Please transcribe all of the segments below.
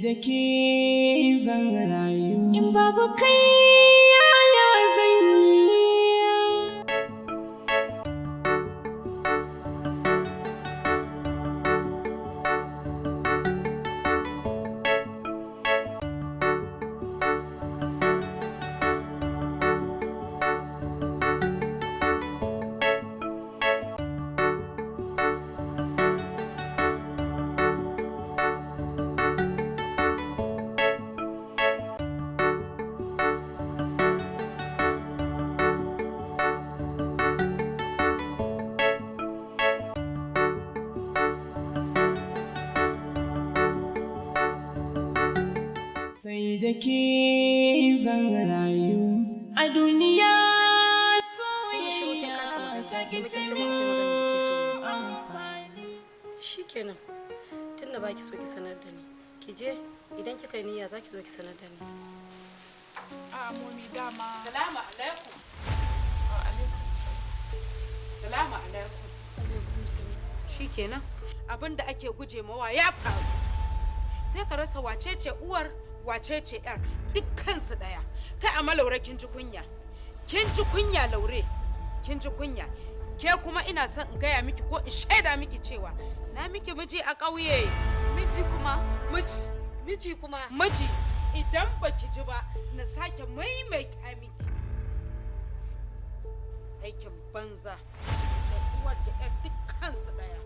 da ke zan rayu. In babu kai yaya zan yi? Sai da ke zan rayu a duniya. Kin yi shiru kin kasa magana. Ta Kuma kin ce ƙi min akwai maganar da ke so mu yi. amfani. Shikenan. Tunda baki so ki sanar da ni. Ki je, idan kika yi niyya za ki zo ki sanar da ni. A momi, dama. Salamu alaikum. Wa alaikum salam. Salamu alaikum. Shikenan, abin da ake guje mawa ya faru. Sai ka rasa wace ce uwar, wace ce yar, dukkansu ɗaya. Kai amma Laure, kin ji kunya. Kin ji kunya, Laure. Kin ji kunya. Ke kuma ina son in gaya miki ko in shaida miki cewa na miki miji a ƙauye. Miji kuma? Miji. Miji kuma? Miji. Idan baki ji ba, na sake maimaita miki. Aikin banza. Da uwar da ƴar dukkansu ɗaya.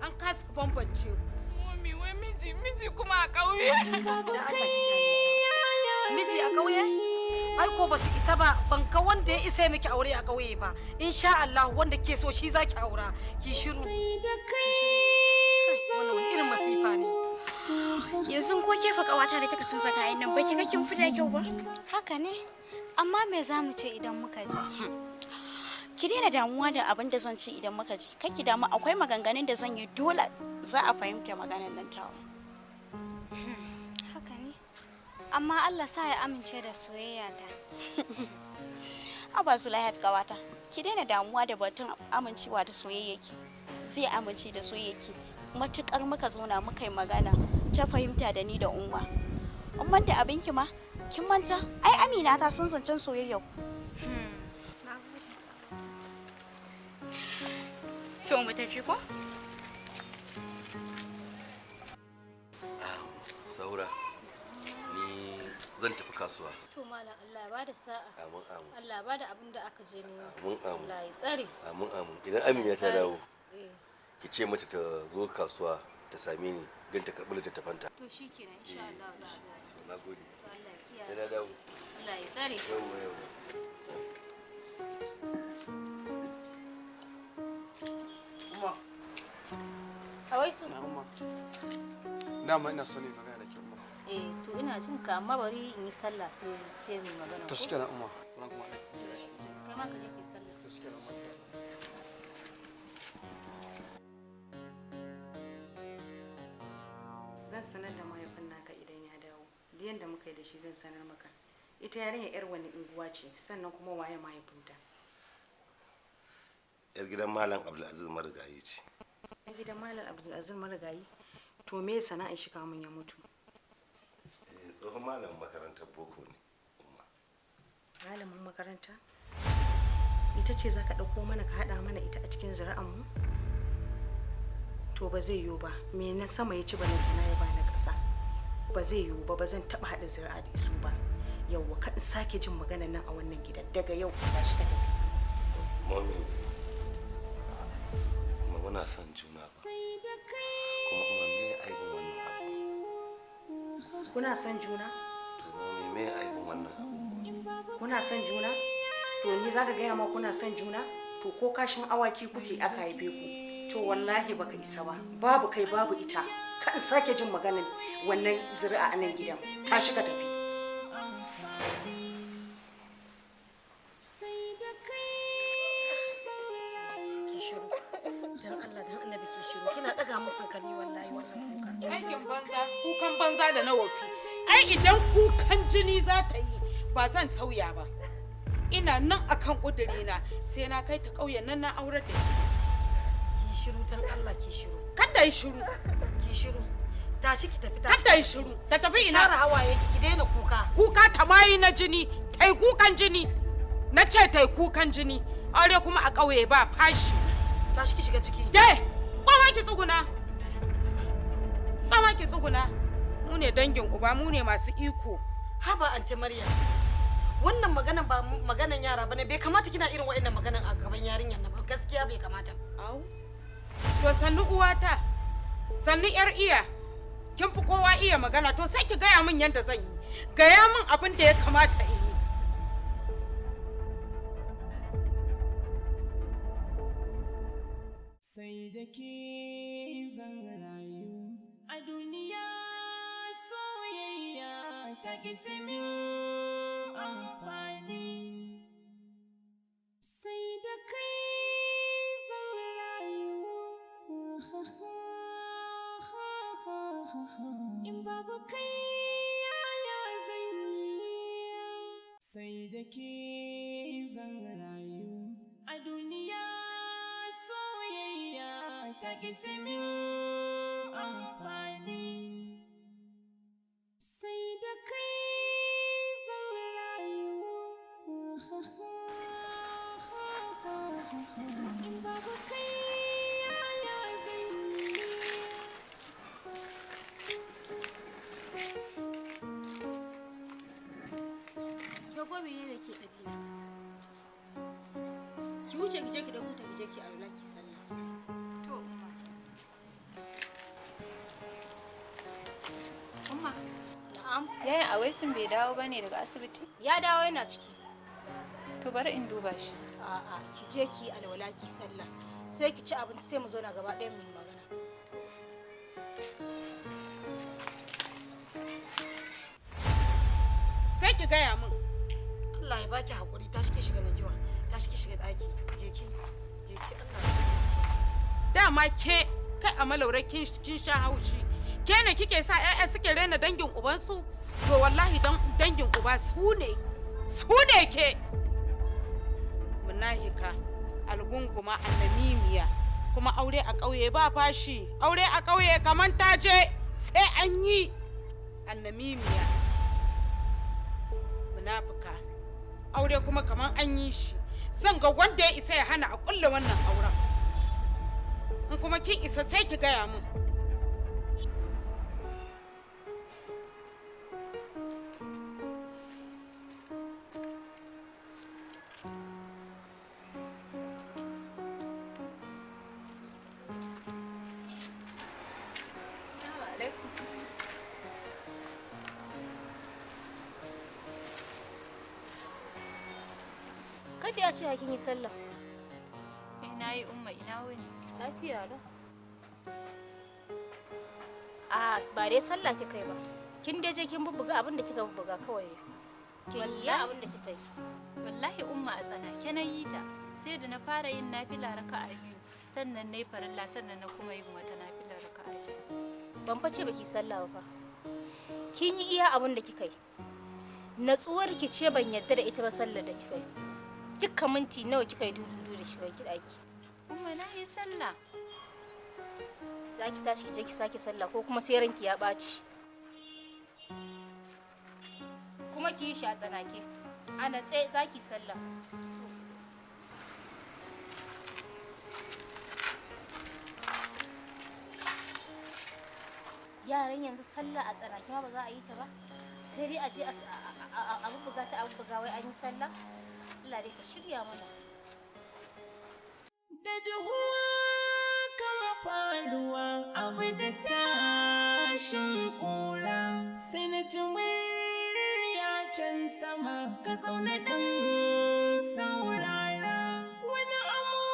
An kasa bambance ku. Momi, wai miji, miji kuma a ƙauye? Da Allah ki kyale ta. Miji a ƙauye? Ai ko ba su isa ba, ban ga wanda ya isa ya miki aure a ƙauye ba. Insha Allah wanda ke so shi zaki aura. Ki shiru. Sai da kai. Wannan wani irin masifa ne. Yanzu ko ke fa kawata da kika canza kayan nan, ba ki ga kin fi da kyau ba? Haka ne, amma me za mu ce idan muka je? Ki daina damuwa da abin da zan ci idan muka je. Kar ki damu, akwai maganganun da zan yi, dole za a fahimta maganar nan tawa. Haka ne, amma Allah sa ya amince da soyayya ta. Haba Zulaihat kawata, ki daina damuwa da batun amincewa da soyayyaki. Zai amince da soyayyaki. Matukar muka zauna muka yi magana ta fahimta da ni da Umma. Umman da abinki ma, kin manta? Ai Amina ta san zancen soyayya ku. To mu tafi ko? Saura ni zan tafi kasuwa. To malam, Allah ya bada sa'a. Amin amin. Allah ya bada abin da aka je nema. Amin amin. Allah ya tsare. Amin amin. Idan Amina ta dawo, Eh. ki ce mata ta zo kasuwa ta same ni don ta karɓi littattafanta. To shikenan, insha Allah za a dawo. So, na gode. To Allah ya kiyaye. Sai na dawo. Allah ya tsare. Yawwa yawwa. Umma. Awai su. Na umma. Dama ina so ne magana da ke, umma. Eh, to ina jin ka, amma bari in yi sallah sai mu yi magana. To ko? shikenan umma. Ran kuma aiki. Kai ma ka je ka yi sallah. To shikenan umma. Zan sanar da mahaifin naka idan ya dawo. Duk yanda muka yi da shi zan sanar maka. Ita yarinya yar wani unguwa ce, sannan kuma waye mahaifinta? Yar gidan Malam Abdulaziz marigayi ce. Yar gidan Malam Abdulaziz marigayi? To me sana'ar shi kamun ya mutu? Eh, tsohon malamin makarantar boko ne, umma. Malamin makaranta? Ita ce za ka ɗauko mana ka haɗa mana ita a cikin zuri'anmu? To ba zai yiwu ba, me na sama ya ci balantana ya ba na ƙasa. Ba zai yiwu ba, ba zan taɓa haɗa zuri'a da isu ba. Yauwa, ka in sake jin maganar nan a wannan gidan daga yau, tashi ka tafi. Mami, kuma muna son juna ba. Kuma umma, me aibin wannan abu? Kuna son juna? To mami, me aibin wannan abu? Kuna son juna? To ni za ka gaya ma kuna son juna? To ko kashin awaki kuke aka haife ku? To wallahi baka isa ba. Babu kai babu ita. Ka in sake jin maganar wannan zuri'a a nan gidan. Tashi ka tafi. Sai da kai. Ki shiru. Dan Allah dan Annabi ki shiru. Kina daga min hankali wallahi, wannan kuka. Aikin banza, kukan banza da na wofi. Ai idan kukan jini za ta yi, ba zan sauya ba. Ina nan akan ƙudurina, sai na kai ta ƙauyen nan na aurar da ita. Ki shiru, dan Allah ki shiru. Kada yi shiru. Ki shiru. Tashi ki tafi, tashi. Ta yi shiru, ta tafi ina. Share hawaye ki, ki daina kuka. Kuka ta mayi na jini, ta yi kukan jini. Na ce ta yi kukan jini. Aure kuma a ƙauye ba fashi. Tashi ki shiga ciki. Ke, koma ki tsuguna. Koma ki tsuguna. Mu ne dangin uba, mu ne masu iko. Haba Anti Maryam. Wannan maganan ba maganan yara bane, bai kamata kina irin wa'annan maganan a gaban yarinyar nan ba. Gaskiya bai kamata. Au. To sannu uwata. Sannu yar iya. Kin fi kowa iya magana, to sai ki gaya min yadda zan yi. Gaya min abin da ya kamata in yi. Sai da ke zan rayu a duniya, soyayya ta ƙi min amfani. Sai da kai zan rayu, in babu kai yaya zan yi? Sai da ke zan rayu a duniya, soyayya ta ƙi min amfani. Sai da kai zan rayu, in babu kai yaya zan yi? Ke ko menene ke ɗabina? Ki wuce ki je ki ɗauko ta, ki je ki alwala ki sallah. To umma. Umma. Na'am. Yayan Awaisun bai dawo ba ne daga asibiti? Ya dawo, yana ciki. To bari in duba shi. A'a, ki je ki alwala ki sallah. Sai ki ci abinci, sai mu zauna gaba ɗayan mu yi magana. Sai ki gaya min. Allah ya baki hakuri, tashi ki shiga najiwa. Tashi ki shiga daki. Je ki. Je ki, Allah ya baki. Dama ke kai a malaure, kin sha haushi. Ke ne kike sa 'ya'ya suke rena dangin ubansu? To wallahi dangin uba su ne. Su ne ke. Munahika, algunguma, annamimiya. Kuma aure a ƙauye ba fashi. Aure a ƙauye kaman ta je sai an yi annamimiya. Munafuka. Aure kuma kaman an yi shi. Zan ga wanda ya isa ya hana a ƙulla wannan auren. In kuma kin isa, sai ki gaya min. Assalamu alaikum. Kada ya ce kin yi sallah. Eh, na yi umma, ina wuni. Lafiya lau. A ba dai sallah kika yi ba. Kin dai je kin bubbuga abin da kika bubbuga kawai. Kin yi abin da kika yi. Wallahi umma, a tsanake na yi ta. Sai da na fara yin nafila raka'a biyu, sannan na yi farilla, sannan na kuma yin wata nafila raka'a biyu. Ban fa ce baki sallah ba fa. Kin yi iya abin da kika yi. Natsuwar ki ce ban yadda da ita ba, sallar da kika yi. Dukkan minti nawa kika yi dududu da shiga ki daki. Umma, na yi sallah. Za ki tashi ki je ki sake sallah ko kuma sai ranki ya ɓaci. Kuma ki yi shi a tsanake. A natse za ki sallah. Yaran yanzu sallah a tsanake ma ba za a yi ta ba. Sai dai a je a bubbuga ta, a bubbuga wai an yi sallah. Allah dai ka shirya mana. Da duhu kama faruwa abu da tashin kura, sai na ji murya can sama, ka zauna ɗan saurara, wani amo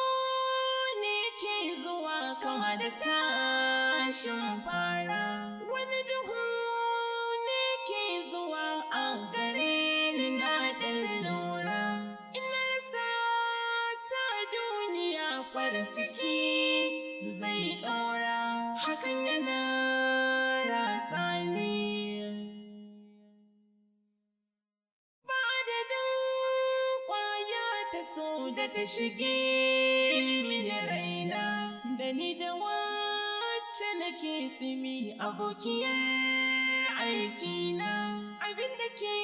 ne ke zuwa kama da tashin fara, wani duhu ne ke zuwa a gare ni, na ɗan lura ina rasa ta duniya, farin ciki zai ƙaura, hakan yana ratsa ni. Ba adadin ƙwaya ta so da ta shige mini raina, da ni da wacce nake tsimi abokiyar aikina. Abin da ke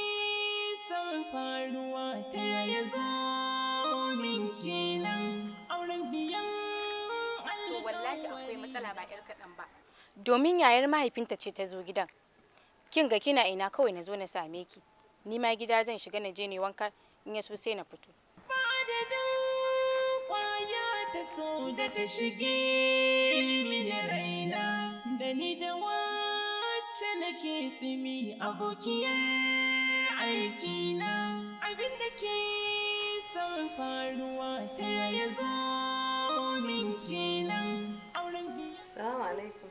son faruwa ta yaya zo min kenan auren biyan. To wallahi akwai matsala ba 'yar kaɗan ba. Domin yayar mahaifinta ce ta zo gidan. Kin ga kina ina kawai na zo na same ki. Ni ma gida zan shiga na je ne wanka, in ya so sai na fito. Adadin kwaya ta so da ta shige mini raina, da ni da wacce nake tsimi abokiyar aikina. Abin da ke son faruwa ta yaya zo min kenan auren. Assalamu alaikum.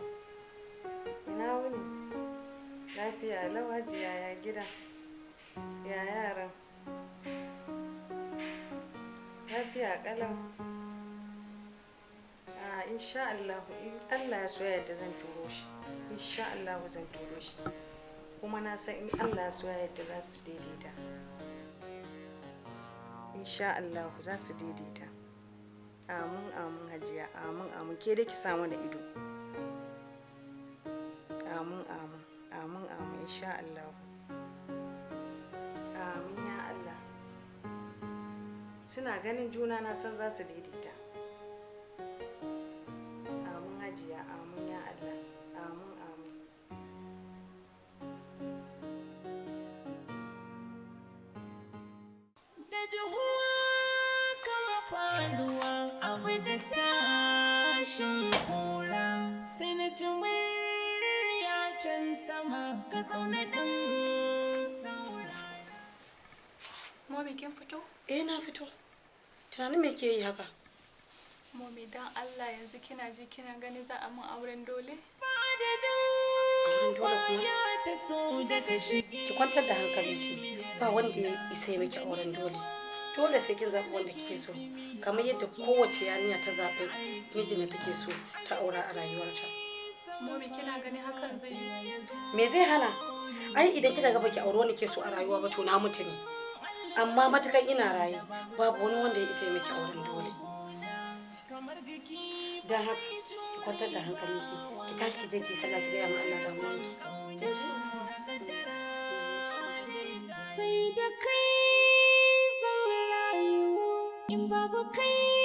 Ina wuni? Lafiya lau Hajiya, ya gida? Ya yaran? Lafiya kalau. A insha Allah, in Allah ya so ya yarda zan turo shi. Insha Allah zan turo shi. Kuma na san in Allah ya so ya yarda za su daidaita. Insha Allah za su daidaita. Amin amin Hajiya, amin amin, ke dai ki sa mana ido. Amin amin, amin amin, insha Allah. Amin ya Allah. Suna ganin juna na san za su daidaita. Amin Hajiya, amin ya Allah, amin amin. Da duhuwa kan faruwa abu da tashin kura, sai na ji murya can sama ka zaune ɗin saura. Momi, kin fito? Eh, na fito. Tunanin me ke yi haka? Momi, dan Allah, yanzu kina ji kina gani za a mun auren dole? Auren dole kuma? Ta so da ta shige. Ki kwantar da hankalinki. Ba wanda ya isa ya miki auren dole. Dole sai kin zaɓi wanda kike so. Kamar yadda kowace yarinya ta zaɓi mijin da take so ta aura a rayuwarta. Momi, kina gani hakan zai yi? Me zai hana? Ai idan kika ga baki auri wanda ke so a rayuwa ba, to na mutu ne. Amma matukan ina raye, babu wani wanda ya isa ya miki auren dole. Don haka ki kwantar da hankalinki, ki tashi ki je ki yi sallah, ki gaya ma Allah damuwanki. Kin ji? Sai da kai zan rayu, in babu kai